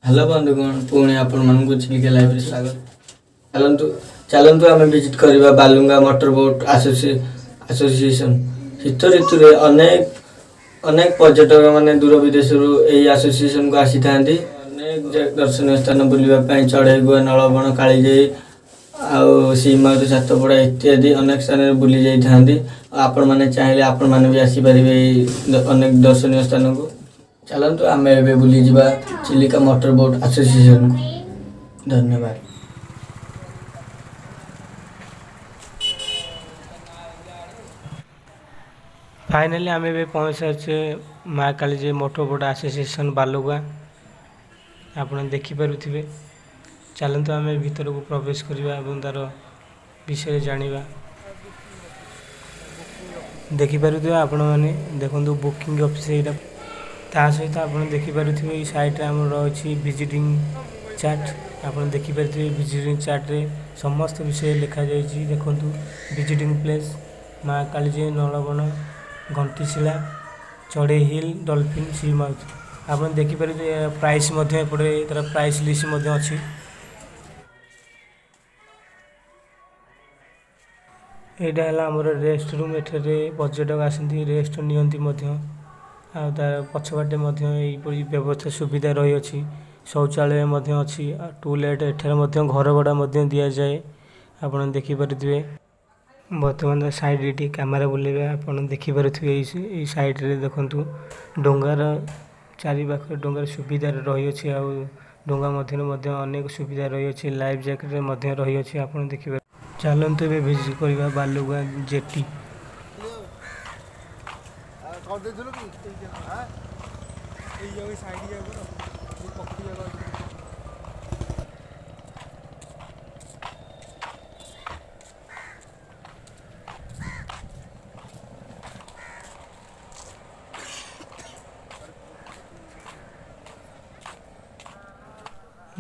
Hello ବନ୍ଧୁଗଣ, ପୁଣି ଆପଣମାନଙ୍କୁ ଚିଲିକା ଲାଇଭରେ ସ୍ୱାଗତ। ଚାଲନ୍ତୁ ଚାଲନ୍ତୁ, ଆମେ ଭିଜିଟ୍ କରିବା ବାଲୁଙ୍ଗା ମଟର ବୋଟ୍ ଆସୋସିଏସନ୍। ଶୀତ ଋତୁରେ ଅନେକ ଅନେକ ପର୍ଯ୍ୟଟକ ମାନେ ଦୂର ବିଦେଶରୁ ଏହି ଆସୋସିଏସନକୁ ଆସିଥାନ୍ତି ଅନେକ ଦର୍ଶନୀୟ ସ୍ଥାନ ବୁଲିବା ପାଇଁ। ଚଢ଼େଇଗୁଆ, ନଳବଣ, କାଳିଜାଇ ଆଉ ସୀମାରୁ ସାତପଡ଼ା ଇତ୍ୟାଦି ଅନେକ ସ୍ଥାନରେ ବୁଲି ଯାଇଥାନ୍ତି। ଆଉ ଆପଣମାନେ ଚାହିଁଲେ ଆପଣମାନେ ବି ଆସିପାରିବେ ଏଇ ଅନେକ ଦର୍ଶନୀୟ ସ୍ଥାନକୁ। ଚାଲନ୍ତୁ, ଆମେ ଏବେ ବୁଲିଯିବା ଚିଲିକା ମଟର ବୋଟ୍ ଆସୋସିଏସନକୁ। ଧନ୍ୟବାଦ। ଫାଇନାଲି ଆମେ ଏବେ ପହଞ୍ଚି ସାରିଛେ ମା Kalijai motor boat association, Balugaon. ଆପଣ ଦେଖିପାରୁଥିବେ। ଚାଲନ୍ତୁ, ଆମେ ଭିତରକୁ ପ୍ରବେଶ କରିବା ଏବଂ ତା'ର ବିଷୟରେ ଜାଣିବା। ଦେଖିପାରୁଥିବେ ଆପଣମାନେ, ଦେଖନ୍ତୁ, ବୁକିଂ ଅଫିସ୍ ଏଇଟା। ତା ସହିତ ଆପଣ ଦେଖିପାରୁଥିବେ, ଏଇ ସାଇଡ଼୍ରେ ଆମର ଅଛି ଭିଜିଟିଂ ଚାର୍ଟ। ଆପଣ ଦେଖିପାରୁଥିବେ, ଭିଜିଟିଂ ଚାର୍ଟରେ ସମସ୍ତ ବିଷୟ ଲେଖାଯାଇଛି। ଦେଖନ୍ତୁ, ଭିଜିଟିଂ ପ୍ଲେସ୍ ମା କାଳିଜାଇ, ନଳବଣ, ଘଣ୍ଟିଶିଳା, ଚଢ଼େଇ ହିଲ୍, ଡଲଫିନ୍, ସି ମାଉଥ୍। ଆପଣ ଦେଖିପାରୁଥିବେ, ପ୍ରାଇସ୍ ମଧ୍ୟ ଏପଟେ ତା'ର ପ୍ରାଇସ୍ ଲିଷ୍ଟ ମଧ୍ୟ ଅଛି। ଏଇଟା ହେଲା ଆମର ରେଷ୍ଟ ରୁମ୍। ଏଠାରେ ପର୍ଯ୍ୟଟକ ଆସନ୍ତି, ରେଷ୍ଟ ନିଅନ୍ତି ମଧ୍ୟ। ଆଉ ତା ପଛପଟେ ମଧ୍ୟ ଏହିପରି ବ୍ୟବସ୍ଥା ସୁବିଧା ରହିଅଛି। ଶୌଚାଳୟ ମଧ୍ୟ ଅଛି ଆଉ ଟୁଲେଟ୍। ଏଠାରେ ମଧ୍ୟ ଘର ଭଡ଼ା ମଧ୍ୟ ଦିଆଯାଏ। ଆପଣ ଦେଖିପାରୁଥିବେ। ବର୍ତ୍ତମାନ ତା ସାଇଡ଼ରେ ଟିକେ କ୍ୟାମେରା ବୁଲେଇବା। ଆପଣ ଦେଖିପାରୁଥିବେ, ଏଇ ସାଇଡ଼ରେ ଦେଖନ୍ତୁ, ଡଙ୍ଗାର ଚାରିପାଖରେ ଡଙ୍ଗାର ସୁବିଧା ରହିଅଛି ଆଉ ଡଙ୍ଗା ମଧ୍ୟରେ ମଧ୍ୟ ଅନେକ ସୁବିଧା ରହିଅଛି। ଲାଇଫ୍ ଜ୍ୟାକେଟ୍ ମଧ୍ୟ ରହିଅଛି। ଆପଣ ଦେଖିପାରୁ। ଚାଲନ୍ତୁ, ଏବେ ଭିଜିଟ୍ କରିବା ବାଲୁଗାଁ ଜେଟି। କରିଦେଇଥିଲୁ କି? ଏଇ ଯାଉ, ଏଇ ସାଇଡ୍ ଯାଉ, ଯୋଉ ପକ୍ଷୀ ଯାକ ଅଛନ୍ତି।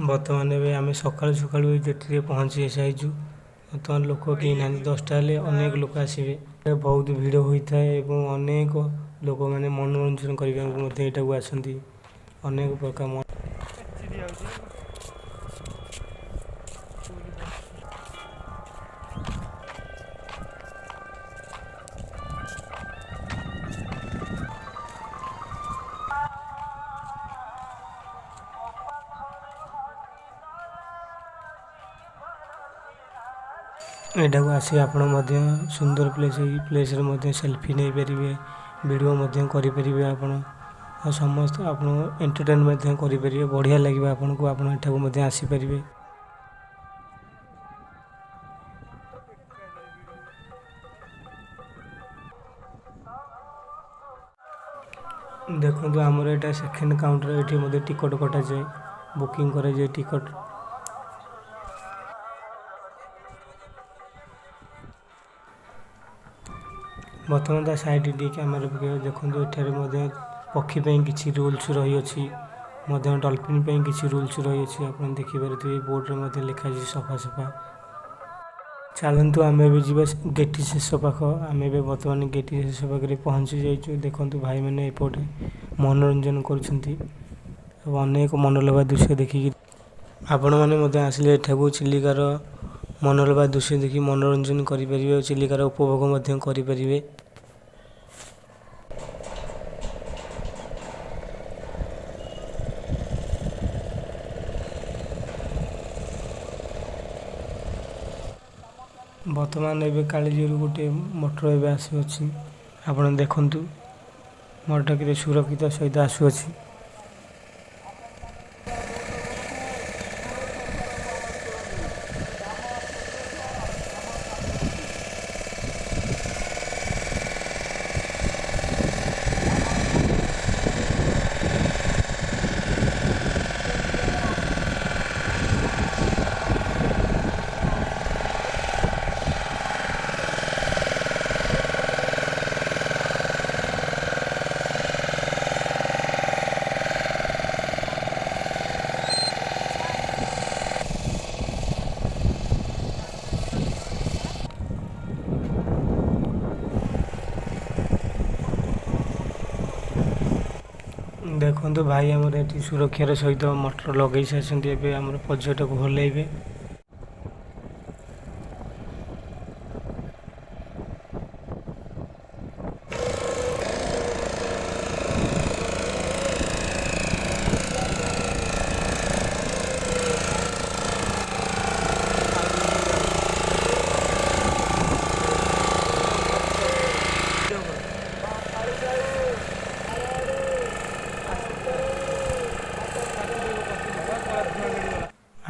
ବର୍ତ୍ତମାନ ଏବେ ଆମେ ସକାଳୁ ସକାଳୁ ଏଇ ଜେଟିରେ ପହଞ୍ଚି ସାରିଛୁ। ବର୍ତ୍ତମାନ ଲୋକ କେହି ନାହାନ୍ତି। 10ଟା ହେଲେ ଅନେକ ଲୋକ ଆସିବେ। ବହୁତ ଭିଡ଼ ହୋଇଥାଏ ଏବଂ ଅନେକ ଲୋକମାନେ ମନୋରଞ୍ଜନ କରିବାକୁ ମଧ୍ୟ ଏଇଟାକୁ ଆସନ୍ତି। ଅନେକ ପ୍ରକାର ଚିଡ଼ି ଯାଉଛି। School bus. ଏଠାକୁ ଆସି ଆପଣ ମଧ୍ୟ ସୁନ୍ଦର ପ୍ଲେସ୍, ଏଇ ପ୍ଲେସ୍ରେ ମଧ୍ୟ ସେଲ୍ଫି ନେଇପାରିବେ, ଭିଡ଼ିଓ ମଧ୍ୟ କରିପାରିବେ ଆପଣ। ଆଉ ସମସ୍ତେ ଆପଣ ଏଣ୍ଟରଟେନ୍ ମଧ୍ୟ କରିପାରିବେ। ବଢ଼ିଆ ଲାଗିବ ଆପଣଙ୍କୁ। ଆପଣ ଏଠାକୁ ମଧ୍ୟ ଆସିପାରିବେ। ଦେଖନ୍ତୁ, ଆମର ଏଇଟା ସେକେଣ୍ଡ କାଉଣ୍ଟର। ଏଠି ମଧ୍ୟ ଟିକଟ କଟାଯାଏ, ବୁକିଂ କରାଯାଏ ଟିକଟ। ବର୍ତ୍ତମାନ ତା ସାଇଡ଼୍ ଟିକେ କ୍ୟାମେରା ପକାଇବା। ଦେଖନ୍ତୁ, ଏଠାରେ ମଧ୍ୟ ପକ୍ଷୀ ପାଇଁ କିଛି ରୁଲ୍ସ ରହିଅଛି, ମଧ୍ୟ ଡଲଫିନ୍ ପାଇଁ କିଛି ରୁଲ୍ସ ରହିଅଛି। ଆପଣ ଦେଖିପାରୁଥିବେ, ବୋର୍ଡ଼ରେ ମଧ୍ୟ ଲେଖାଯାଇଛି ସଫା ସଫା। ଚାଲନ୍ତୁ, ଆମେ ଏବେ ଯିବା ଗେଟି ଶେଷ ପାଖ। ଆମେ ଏବେ ବର୍ତ୍ତମାନ ଗେଟି ଶେଷ ପାଖରେ ପହଞ୍ଚି ଯାଇଛୁ। ଦେଖନ୍ତୁ, ଭାଇମାନେ ଏପଟେ ମନୋରଞ୍ଜନ କରୁଛନ୍ତି ଏବଂ ଅନେକ ମନୋଲୋଭା ଦୃଶ୍ୟ ଦେଖିକି ଆପଣମାନେ ମଧ୍ୟ ଆସିଲେ ଏଠାକୁ ଚିଲିକାର ମନୋଲୋଭା ଦୃଶ୍ୟ ଦେଖି ମନୋରଞ୍ଜନ କରିପାରିବେ ଓ ଚିଲିକାର ଉପଭୋଗ ମଧ୍ୟ କରିପାରିବେ। ବର୍ତ୍ତମାନ ଏବେ କାଳିଜାଇରୁ ଗୋଟିଏ ମଟର ଏବେ ଆସୁଅଛି। ଆପଣ ଦେଖନ୍ତୁ, ମଟର କେତେ ସୁରକ୍ଷିତ ସହିତ ଆସୁଅଛି। ଦେଖନ୍ତୁ ଭାଇ ଆମର ଏଠି ସୁରକ୍ଷାର ସହିତ ମଟର ଲଗେଇ ସାରିଛନ୍ତି। ଏବେ ଆମର ପର୍ଯ୍ୟଟକ ଓହ୍ଲେଇବେ।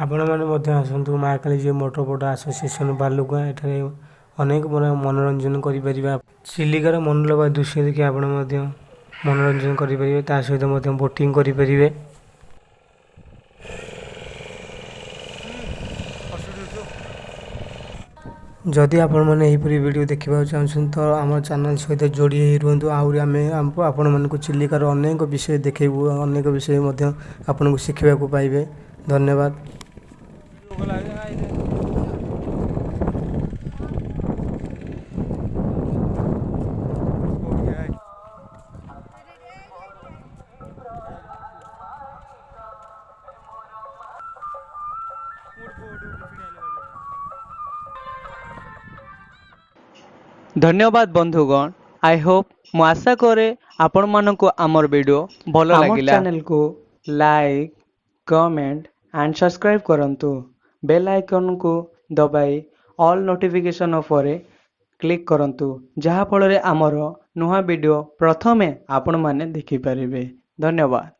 ଆପଣମାନେ ମଧ୍ୟ ଆସନ୍ତୁ ମା Kalijai motor boat association Balugaon. ଏଠାରେ ଅନେକ ମନୋରଞ୍ଜନ କରିପାରିବା। ଚିଲିକାର ମନୋଲୋଭା ଦୃଶ୍ୟ ଦେଖି ଆପଣ ମଧ୍ୟ ମନୋରଞ୍ଜନ କରିପାରିବେ, ତା ସହିତ ମଧ୍ୟ ବୋଟିଂ କରିପାରିବେ। ଯଦି ଆପଣମାନେ ଏହିପରି ଭିଡ଼ିଓ ଦେଖିବାକୁ ଚାହୁଁଛନ୍ତି, ତ ଆମ ଚ୍ୟାନେଲ୍ ସହିତ ଯୋଡ଼ି ହେଇ ରୁହନ୍ତୁ। ଆହୁରି ଆମେ ଆପଣମାନଙ୍କୁ ଚିଲିକାର ଅନେକ ବିଷୟ ଦେଖେଇବୁ, ଅନେକ ବିଷୟ ମଧ୍ୟ ଆପଣଙ୍କୁ ଶିଖିବାକୁ ପାଇବେ। ଧନ୍ୟବାଦ। ଧନ୍ୟବାଦ ବନ୍ଧୁଗଣ। I Hope, ମୁଁ ଆଶା କରେ ଆପଣମାନଙ୍କୁ ଆମର ଭିଡ଼ିଓ ଭଲ ଆମ ଲାଗିଲା। ଚ୍ୟାନେଲକୁ ଲାଇକ୍, କମେଣ୍ଟ ଆଣ୍ଡ ସବସ୍କ୍ରାଇବ୍ କରନ୍ତୁ। ବେଲ୍ ଆଇକନ୍କୁ ଦବାଇ ଅଲ୍ ନୋଟିଫିକେସନ୍ ଉପରେ କ୍ଲିକ୍ କରନ୍ତୁ, ଯାହାଫଳରେ ଆମର ନୂଆ ଭିଡ଼ିଓ ପ୍ରଥମେ ଆପଣମାନେ ଦେଖିପାରିବେ। ଧନ୍ୟବାଦ।